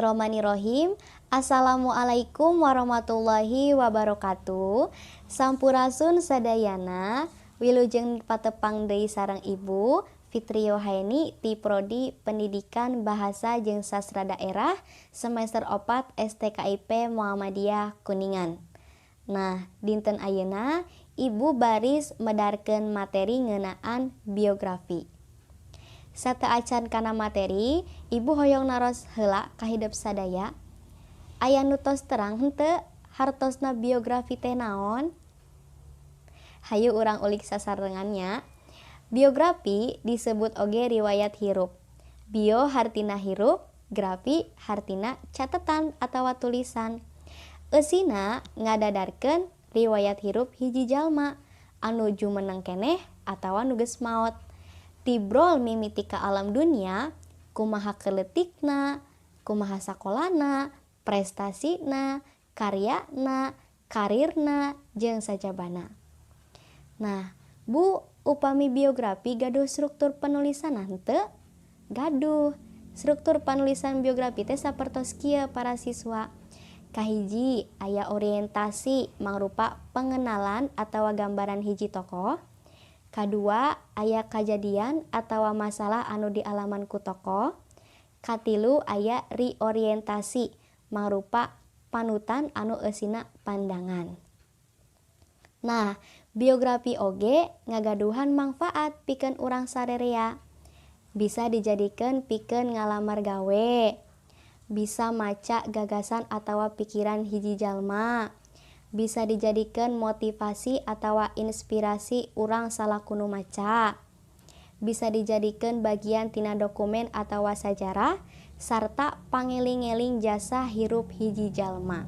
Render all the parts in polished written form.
Bismillahirrohmanirrohim. Assalamualaikum warahmatullahi wabarakatuh. Sampurasun sadayana. Wilujeng patepang deui sareng Ibu Fitri Yohaini ti Prodi Pendidikan Bahasa jeung Sastra Daerah semester 4 STKIP Muhammadiyah Kuningan. Nah, dinten ayeuna Ibu baris medarkeun materi ngeunaan biografi. Sateuacan kana materi, Ibu hoyong naros heula ka hidep sadaya. Aya nu tos terang henteu hartosna biografi teh naon? Hayu urang ulik sasarengan nya. Biografi disebut oge riwayat hirup. Bio hartina hirup, grafi hartina catetan atawa tulisan. Eusina ngadadarkeun riwayat hirup hiji jalma anu jumeneng keneh atawa nu geus maot. Tibrol mimiti ka alam dunia, kumaha keletikna, kumaha sakolana, prestasina, karyana, karirna, jeung sajabana. Nah, Bu, upami biografi gaduh struktur penulisan henteu? Gaduh. Struktur penulisan biografi teh sapertos kieu para siswa. Kahiji, aya orientasi mangrupa pengenalan atawa gambaran hiji tokoh. Kadua, aya kajadian atawa masalah anu dialaman ku tokoh. Katilu, aya reorientasi mangrupa panutan anu eusina pandangan. Nah, biografi oge ngagaduhan manfaat pikeun urang sarerea. Bisa dijadikeun pikeun ngalamar gawe, bisa maca gagasan atawa pikiran hiji jalma, bisa dijadikeun motivasi atawa inspirasi urang salaku nu maca, bisa dijadikeun bagian tina dokumen atawa sajarah, sarta pangeling-eling jasa hirup hiji jalma.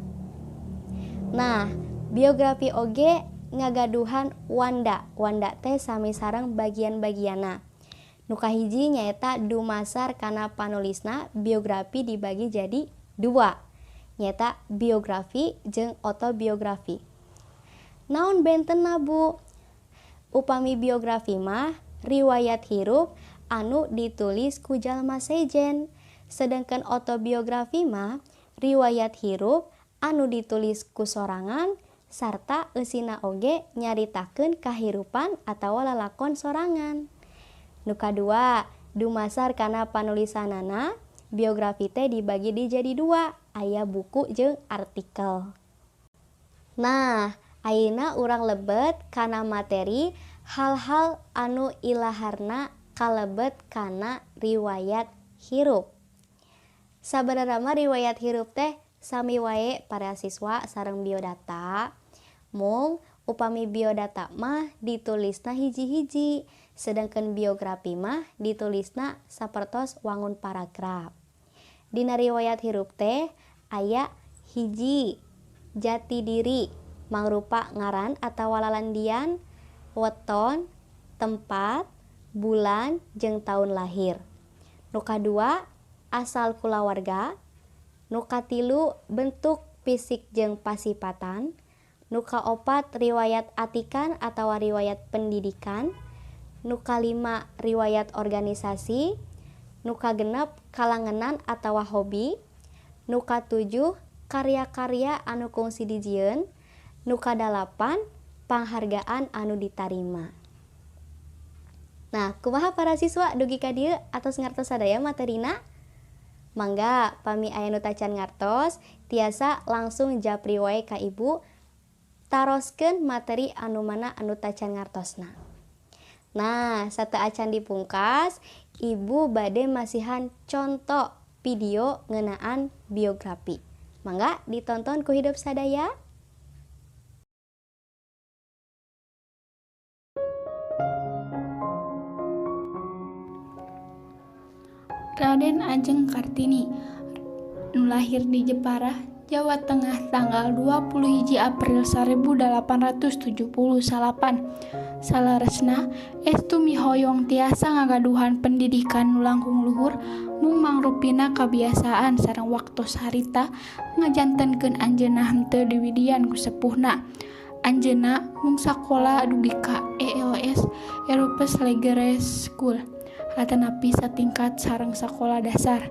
Nah, biografi oge ngagaduhan wanda. Wanda teh sami sareng bagian-bagianna. Nu kahiji nyaeta dumasar kana panulisna biografi dibagi jadi dua, nyaeta biografi jeung autobiografi. Naon bentenna, Bu? Upami biografi mah riwayat hirup anu ditulis ku jalma sejen, sedangkan autobiografi mah riwayat hirup anu ditulis ku sorangan sarta eusina oge nyaritakeun kahirupan atawa lalakon sorangan. Nu kadua, dumasar kana panulisanana, biografi teh dibagi deui jadi dua, aya buku jeung artikel. Nah, ayeuna urang lebet kana materi hal-hal anu ilaharna kalebet kana riwayat hirup. Sabenerna mah riwayat hirup teh sami wae para siswa sareng biodata. Mung upami biodata mah ditulisna hiji-hiji, sedangkan biografi mah ditulisna sapertos wangun paragraf. Dina riwayat hirup teh aya hiji jati diri mangrupa ngaran atawa lalandian, weton, tempat, bulan, jeung taun lahir. Nu kadua asal kulawarga, nu katilu bentuk fisik jeung pasipatan, nu kaopat riwayat atikan atawa riwayat pendidikan, nu kalima riwayat organisasi, nu kagenep kalangenan atawa hobi, nu katujuh karya-karya anu kungsi dijieun, nu kadalapan panghargaan anu ditarima. Nah, kumaha para siswa dugi ka dieu atos ngartos sadaya materina? Mangga pami aya nu tacan ngartos tiasa langsung japri wae ka Ibu, taroskeun materi anu mana anu tacan ngartosna. Nah, sateuacan dipungkas, Ibu bade masihan contoh video ngeunaan biografi. Mangga ditonton ku hidep sadaya. Raden Ajeng Kartini nu lahir di Jepara, Jawa Tengah tanggal 21 April 1879. Saleresna estu mihoyong tiasa ngagaduhan pendidikan nu langkung luhur, mung mangrupina kabiasaan sareng waktos harita ngajantenkeun anjeunna henteu diwidian ku sepuhna. Anjeunna mung sakola dugi ka ELS Europees Legere School atanapi satingkat sareng sakola dasar.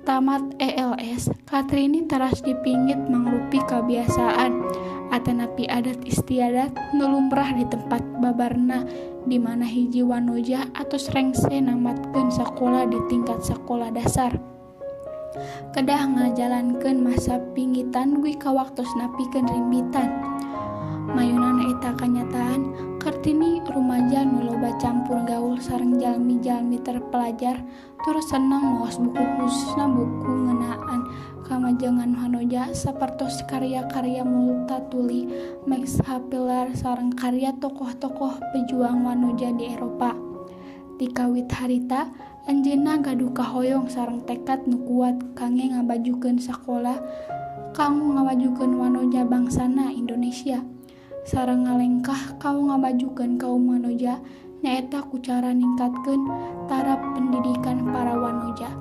Tamat ELS, Kartini teras dipingit mangrupi kabiasaan atanapi adat istiadat nu lumrah di tempat babarna di mana hiji wanoja atos rengse namatkeun sakola di tingkat sakola dasar. Kedah ngajalankeun masa pingitan dugi ka waktos napikeun rimbitan. Mayunan eta kanyataan, Kartini rumaja nu loba campur gaul sareng jalmi-jalmi terpelajar tur seneng maos buku khususna buku ngeunaan kamajengan wanoja sapertos karya-karya Multatuli, Max Havelaar sareng karya tokoh-tokoh pejuang wanoja di Eropa. Ti kawit harita, anjeunna gaduh kahoyong sareng tekad nu kuat kangge ngabajukeun sakola kanggo ngamajukeun wanoja bangsana Indonesia. Sareng ngalengkah kanggo ngamajukeun kaum wanoja nyaeta ku cara ningkatkeun taraf pendidikan para wanoja.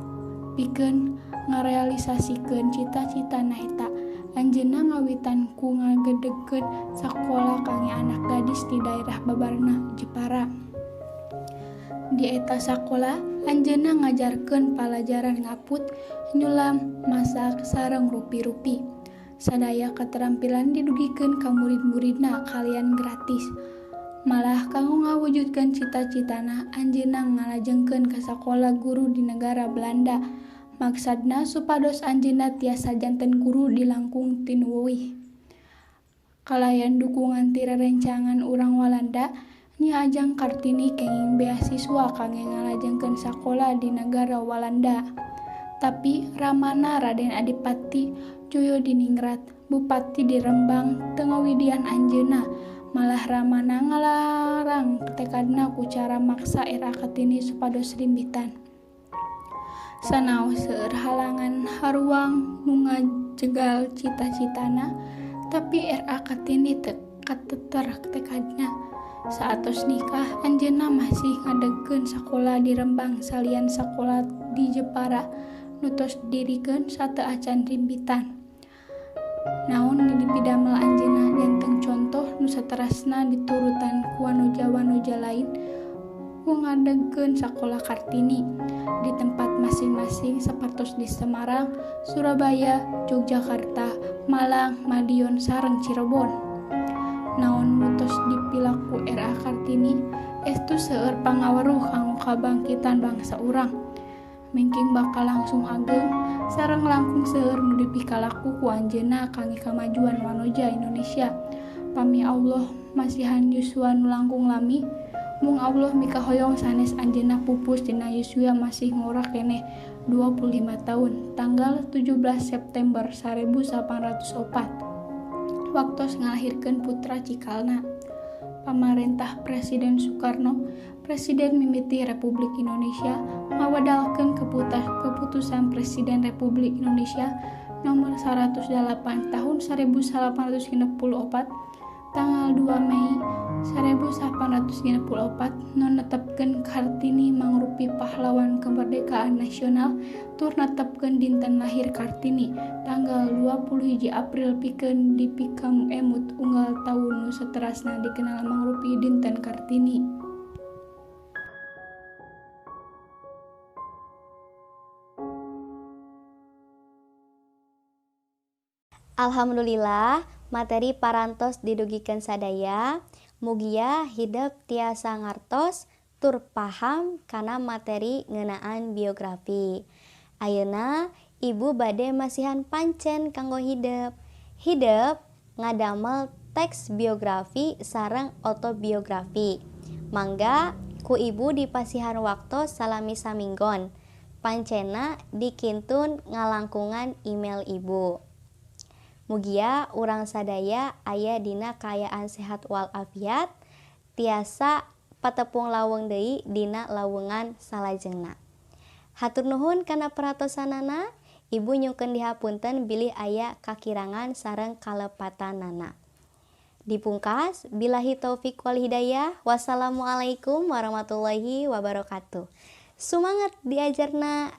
Pikeun ngarealisasikeun cita-citana eta, anjeunna ngawitan ku ngagedegkeun sakola kangge anak gadis di daerah babarna, Jepara. Di eta sakola, anjeunna ngajarkeun palajaran ngaput, nyulam, masak, sareng rupi-rupi. Sadaya keterampilan didugikeun ka murid-muridna kalian gratis. Malah kanggo ngawujudkeun cita-citana, anjeunna ngalajengkeun ka sakola guru di negara Belanda. Maksadna supados anjeunna tiasa janten guru di langkung tinuweuih. Kalayan dukungan ti rerencangan urang Walanda, Nyi Ajeng Kartini kenging beasiswa kangge ngalajengkeun sakola di nagara Walanda. Tapi ramana Raden Adipati Joyodiningrat, bupati di Rembang, teu ngawidian anjeunna, malah ramana ngalarang tekadna ku cara maksa R.A. Kartini supados rimbitan. Sanaos seueur halangan haruang nu ngajegal cita-citana, tapi R.A. Kartini teu kateter tekadna. Saatos nikah, anjeunna masih ngadegkeun sakola di Rembang salian sakola di Jepara nu tos didirikeun sateu acan rimbitan. Naon nu dipidamel anjeunna janten contoh nu saterasna diturutan ku wanoja-wanoja lain ku ngadegkeun sakola Kartini di tempat masing-masing sapertos di Semarang, Surabaya, Yogyakarta, Malang, Madiun sareng Cirebon. Naon nu tos dipilaku R.A. Kartini estu seueur pangaweruh kanggo kabangkitan bangsa urang. Mingking bakal langsung ageng sareng langkung seueur nu dipikalaku ku anjeunna kangge kamajuan wanoja Indonesia. Pami Allah masihan yuswa nu langkung lami, mung Allah mikahoyong sanes anjeunna pupus dina yuswa masih ngora keneh 25 tahun tanggal 17 September 1804. Waktos ngalahirkeun putra cikalna. Pamarentah Presiden Soekarno, Presiden mimiti Republik Indonesia, ngawedalkeun keputusan Presiden Republik Indonesia nomor 108 tahun 1864 tanggal 2 Mei 1864 nu netepkeun Kartini mangrupi pahlawan kemerdekaan nasional tur netepkeun dinten lahir Kartini tanggal 21 April pikeun dipikaemut unggal taun nu saterasna dikenal mangrupi dinten Kartini. Alhamdulillah, materi parantos didugikeun sadaya. Mugia hidep tiasa ngartos tur paham kana materi ngeunaan biografi. Ayeuna ibu bade masihan pancen kanggo hidep. Hidep ngadamel teks biografi sareng autobiografi. Mangga ku ibu dipasihan waktos salami saminggon. Pancena dikintun ngalangkungan email ibu. Mugia urang sadaya aya dina kaayaan sehat walafiat, tiasa patepung laweng deui dina lawungan salajengna. Hatur nuhun kana perhatosanana, ibu nyungkeun dihapunten bilih aya kakirangan sareng kalepatanana. Dipungkas, billahi taufik wal hidayah, wassalamualaikum warahmatullahi wabarakatuh. Sumanget diajarna.